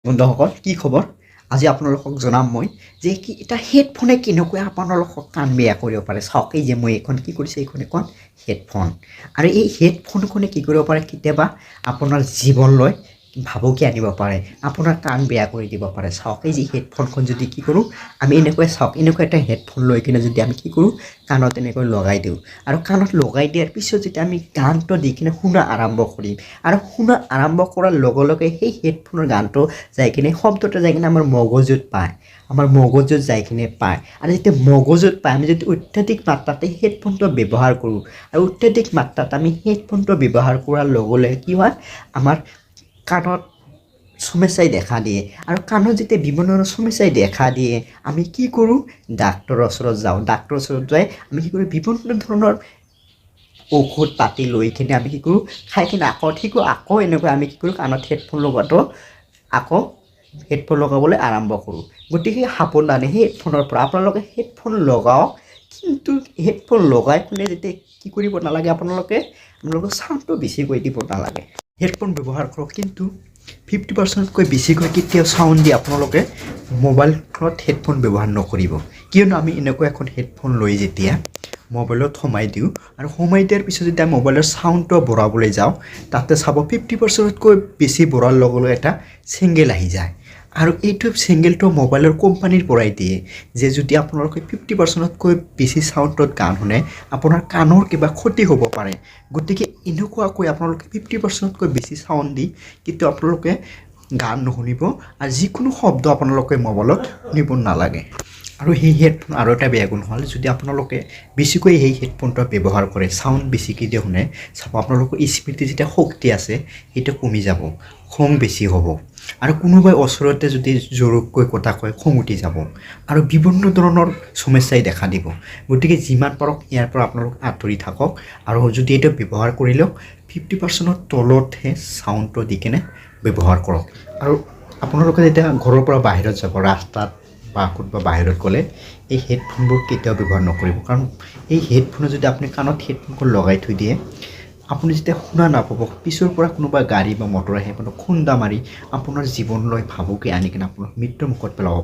বন্ধুসকল, কি খবৰ? আজি আপোনালোকক জনাম মই যে কি এটা হেডফোনে কেনেকৈ আপোনালোকক কাণ বেয়া কৰিব পাৰে। চাওক, এই যে মই এইখন কি কৰিছোঁ, এইখন এখন হেডফোন। আৰু এই হেডফোনখনে কি কৰিব পাৰে? কেতিয়াবা আপোনাৰ জীৱনলৈ ভাবুকি আনিব পাৰে, আপোনাৰ কাণ বেয়া কৰি দিব পাৰে। চাওক, এই যে হেডফোনখন যদি কি কৰোঁ আমি এনেকৈ, চাওক, এনেকুৱা এটা হেডফোন লৈ কিনে যদি আমি কি কৰোঁ, কাণত এনেকৈ লগাই দিওঁ আৰু কাণত লগাই দিয়াৰ পিছত যেতিয়া আমি গানটো দি কিনে শুনা আৰম্ভ কৰিম আৰু শুনা আৰম্ভ কৰাৰ লগে লগে সেই হেডফোনৰ গানটো যাই কিনে, শব্দটো যাই কিনে আমাৰ মগজুত পায়, আমাৰ মগজুত যাই কিনে পায়। আৰু যেতিয়া মগজুত পায়, আমি যদি অত্যাধিক মাত্ৰাতে হেডফোনটো ব্যৱহাৰ কৰোঁ আৰু অত্যাধিক মাত্ৰাত আমি হেডফোনটো ব্যৱহাৰ কৰাৰ লগে লগে কি হয়? আমাৰ কাণত সমস্যাই দেখা দিয়ে। আৰু কাণত যেতিয়া বিভিন্ন ধৰণৰ সমস্যাই দেখা দিয়ে, আমি কি কৰোঁ? ডাক্তৰৰ ওচৰত যাওঁ। ডাক্তৰৰ ওচৰত যাই আমি কি কৰোঁ? বিভিন্ন ধৰণৰ ঔষধ পাতি লৈ কিনে আমি কি কৰোঁ? খাই কিনে আকৌ ঠিক, আকৌ এনেকৈ আমি কি কৰোঁ? কাণত হেডফোন লগোৱাটো, আকৌ হেডফোন লগাবলৈ আৰম্ভ কৰোঁ। গতিকে সাৱধানে সেই হেডফোনৰ পৰা। আপোনালোকে হেডফোন লগাওক, কিন্তু হেডফোন লগাই কিনে যেতিয়া কি কৰিব নালাগে আপোনালোকে? আপোনালোকে চাউণ্ডটো বেছিকৈ দিব নালাগে। হেডফোন ব্যৱহাৰ কৰক, কিন্তু 50%তকৈ বেছিকৈ কেতিয়াও চাউণ্ড দি আপোনালোকে মোবাইলত হেডফোন ব্যৱহাৰ নকৰিব। কিয়নো আমি এনেকুৱা এখন হেডফোন লৈ যেতিয়া মোবাইলত সোমাই দিওঁ আৰু সোমাই দিয়াৰ পিছত যেতিয়া মোবাইলৰ চাউণ্ডটো বঢ়াবলৈ যাওঁ, তাতে চাব 50%তকৈ বেছি বঢ়াৰ লগে লগে এটা ছিগনেল আহি যায়। আৰু এইটো ছিগনেলটো মোবাইলৰ কোম্পানীৰ পৰাই দিয়ে যে যদি আপোনালোকে 50%তকৈ বেছি চাউণ্ডত গান শুনে, আপোনাৰ কাণৰ কিবা ক্ষতি হ'ব পাৰে। গতিকে এনেকুৱাকৈ আপোনালোকে 50%তকৈ বেছি চাউণ্ড দি কিন্তু আপোনালোকে গান নুশুনিব আৰু যিকোনো শব্দ আপোনালোকে মোবাইলত শুনিব নালাগে। আৰু সেই হেডফোন আৰু এটা বেয়া গুণ হ'ল, যদি আপোনালোকে বেছিকৈ সেই হেডফোনটো ব্যৱহাৰ কৰে, চাউণ্ড বেছিকৈ দি শুনে, চাব আপোনালোকৰ স্মৃতি যেতিয়া শক্তি আছে, সেইটো কমি যাব, খং বেছি হ'ব আৰু কোনোবাই ওচৰতে যদি জোৰকৈ কথা কয়, খং উঠি যাব আৰু বিভিন্ন ধৰণৰ সমস্যাই দেখা দিব। গতিকে যিমান পাৰক ইয়াৰ পৰা আপোনালোক আঁতৰি থাকক আৰু যদি এইটো ব্যৱহাৰ কৰিলেও 50%ৰ তলতহে চাউণ্ডটো দি কেনে ব্যৱহাৰ কৰক। আৰু আপোনালোকে যেতিয়া ঘৰৰ পৰা বাহিৰত যাব, ৰাস্তাত বা ক'ৰবাত বাহিৰত গ'লে এই হেডফোনবোৰ কেতিয়াও ব্যৱহাৰ নকৰিব। কাৰণ এই হেডফোনে যদি আপুনি কাণত হেডফোনখন লগাই থৈ দিয়ে, আপুনি যেতিয়া শুনা নাপাব, পিছৰ পৰা কোনোবা গাড়ী বা মটৰ আহি আপোনাক খুন্দা মাৰি আপোনাৰ জীৱনলৈ ভাবুকি আনি কিনে আপোনাক মৃত্যুৰ মুখত পেলাব।